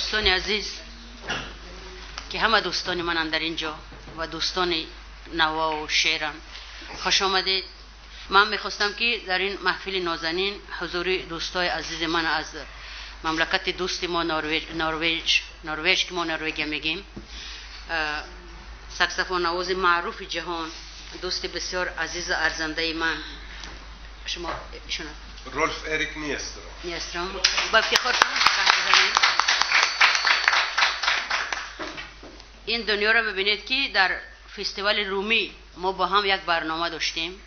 Дӯстони азиз ки ҳама дӯстони мананд дар инҷо ва дӯстони наво ва шеърам, хуш омадед. Ман мехостам ки дар ин маҳфили нозанин ҳузури дӯстои азизи ман аз мамлакати дӯсти мо Норвеж ки мо Норвегия мегӯем, саксофоннавози маъруфи ҷаҳон, дӯсти бисёр азизу арзандаи ман, шумо ишона Ролф Эрик Нестром. Нестром. Ба ифтихор шумо бизанед. Ин дунёро бибинед ки дар фестивали Румӣ мо бо ҳам як барнома доштем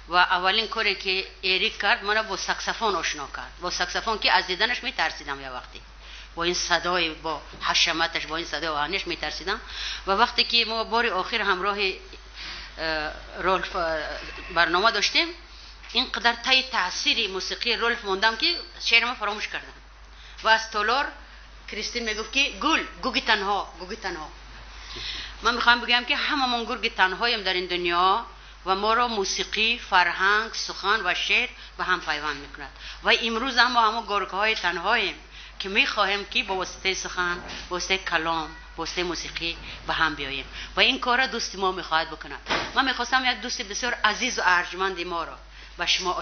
ва аввалин коре ки Эрик кард, маро бо саксофон ошно кард. Бо саксофон ки аз диданаш метарсидам як вақте. Бо ин садои, бо ҳашаматаш, бо ин садои оҳаниш метарсидам. Ва вақте ки мо бори охир ҳамроҳи Ролф барнома доштем, ин қадар таи таъсири мусиқии Ролф мондам ки шеърама фаромӯш кардам. Ва аз толор Кристин мегуфт ки гул, гуги танҳо, гуги танҳо. Ман мехоҳам бигӯям ки ҳамамон гурги танҳоем дар ин дунё ва моро мусиқӣ, фарҳанг, сухан ва шеър ба ҳам пайванд мекунад. Ва имрӯз ҳам мо ҳамон гургҳои танҳоем ки мехоҳем ки бо воситаи сухан, бо воситаи калом, бо воситаи мусиқӣ ба ҳам биёем. Ва ин корро дӯсти мо мехоҳад бикунад. Ман мехостам як дӯсти бисёр азизу арҷманди моро ба шумо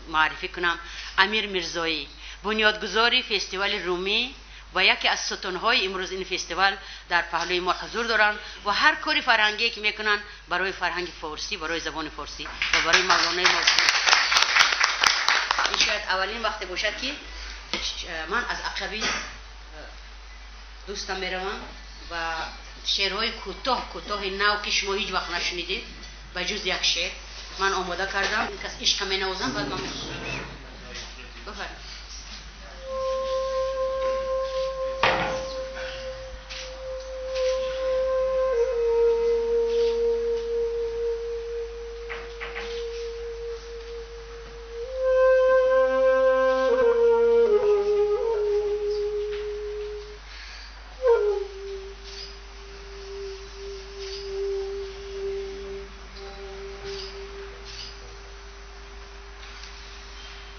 муаррифӣ кунам. Амир Мирзоӣ, бунёдгузори фестивали Румӣ ва яке аз сутунҳои имрӯз ин фестивал дар паҳлӯи мо ҳузур доранд ва ҳар кори фарҳангие ки мекунанд барои фарҳанги форсӣ, барои забони форсӣ ва барои мавлонаи мо. Ин шояд аввалин вақте бошад ки ман аз ақаби дӯстам меравам ва шеърҳои кӯтоҳ, кӯтоҳи нав ки шумо ҳеҷ вақт нашунидед, ба ҷуз як шеър ман омода кардам. Ин кас ишқа менавозам, баъд ман мехонам. Бифармоед.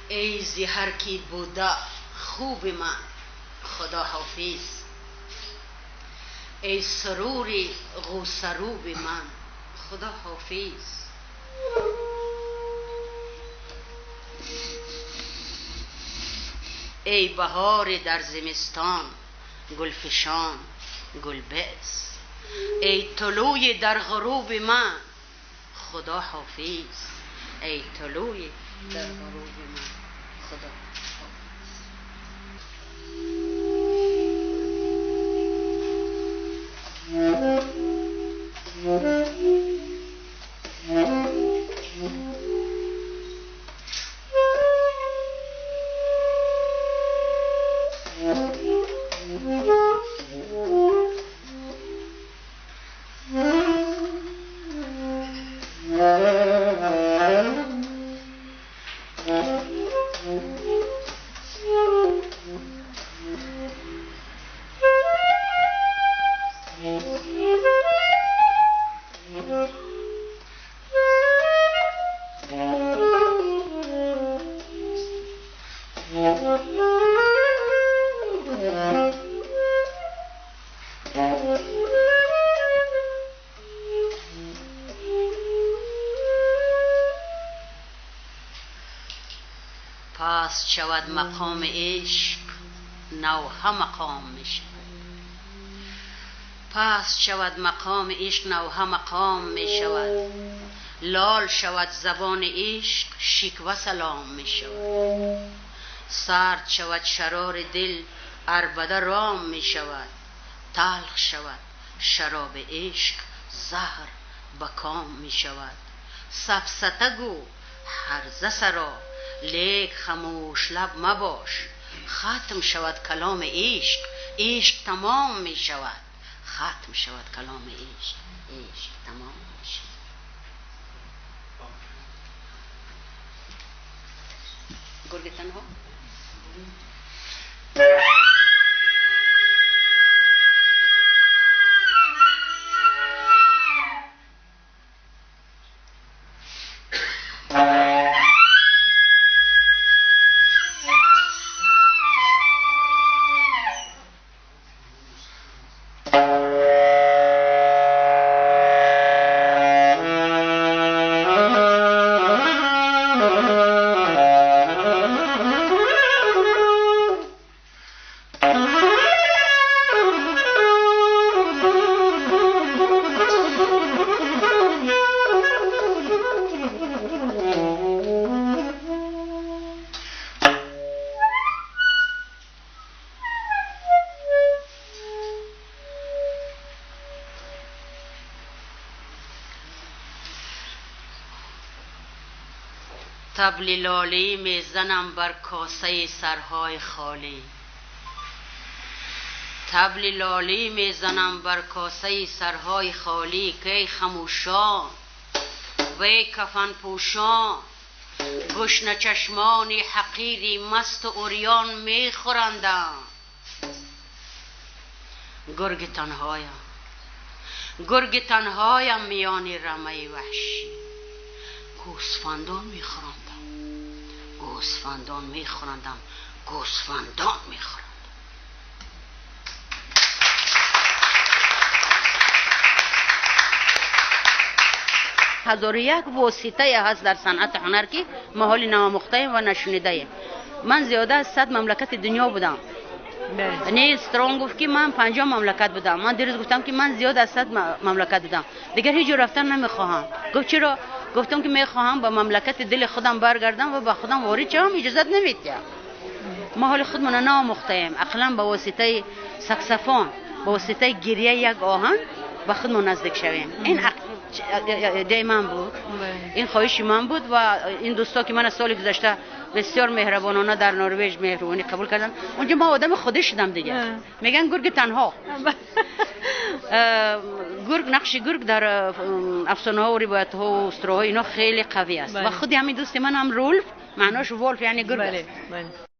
ای ز هر کی بوده خوب من خدا حافظ، ای سرور غوسروب من خدا حافظ. ای بهار در زمستان گلفشان گلبز، ای طلوع در غروب من خدا حافظ، ای طلوع در غروب من خدا حافظ. پاس شود مقام عشق نوحه مقام می شود، پاس شود مقام عشق نوحه مقام می شود، لال شود زبان عشق شکوه سلام می شود، سرد شود شرار دل عربده رام می شود، تلخ شود شراب عشق زهر به کام می شود، سفسطه گو هرزه سرا لیک خاموش لب مباش، ختم شود کلام عشق عشق تمام می شود، ختم شود کلام عشق عشق تمام می شود. گرگ تنها. Табли лолӣ мезанам бар косаи сарҳои холӣ. Табли лолӣ мезанам бар косаи сарҳои холӣ, ки эй хамӯшон ва эй кафанпӯшон, гушначашмони ҳақири масту урён мехӯрандам. Гурги танҳоям, гурги танҳоям миёни рамаи ваҳшӣ. Гӯсфандон мехӯрандам, гӯсфандон мехӯрандам, гӯсфандон мехӯрандам. 1001 воситае ҳаст дар санъати ҳунар, ки мо ҳоли наомӯхтаем ва нашунидаем. Ман зиёда аз 100 мамлакати дунё будам. Не, Стронг гуфт, ки ман 50 мамлакат будам. Ман дирӯз гуфтам, ки ман зиёд аз 100 мамлакат будам, дигар ҳеҷ ҷо рафтан намехоҳам. Гуфт: чаро? Гуфтам, ки мехоҳам ба мамлакати дили худам баргардам ва ба худам ворид шавам, иҷозат намедиҳам. Мо ҳоли худмона наомӯхтаем. Ақаллан ба воситаи саксофон, ба воситаи гирияи як оҳанг ба худмон наздик шавем. Ин идеяи ман буд, ин хоҳиши ман буд. Ва ин дӯсто, ки ман соли гузашта бисёр меҳрабонона дар Норвеж меҳрубонӣ қабул карданд, онҷо ман одами худӣ шудам дигар. Мегӯянд гурги танҳо. Гург, нақши гург дар афсонаҳо, ривоятҳо, устураҳо, ино хеле қавӣ аст. Ва худи ҳамин дӯсти ман ҳам Рулф, маънош wolf, яъне гург аст.